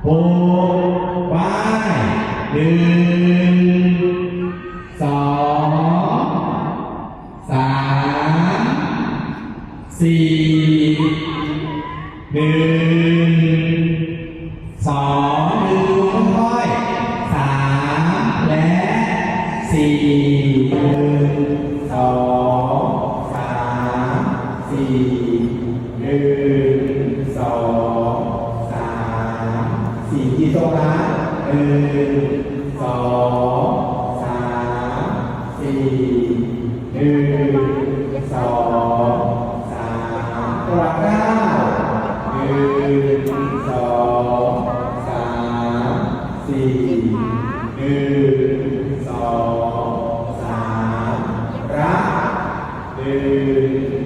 ຫົກ ໄປ ໜຶ່ງ ສອງ ສາມ ສີ່ ໜຶ່ງ ສອງ ໜຶ່ງ ຄ່ອຍໆ ສາມ ແລະ ສີ່ ໜຶ່ງ ສອງ ສາມ ສີ່ ໜຶ່ງ ສອງ ສາມ ສີ່ ທີ່ຕົງມາ ໜຶ່ງ ສອງ ສາມ ສີ່ ໜຶ່ງ ສອງ ສາມ ຕົວເກົ້າ ໜຶ່ງ ສອງ ສາມ ສີ່ ໜຶ່ງ ສອງ ສາມ ລັບ ໜຶ່ງ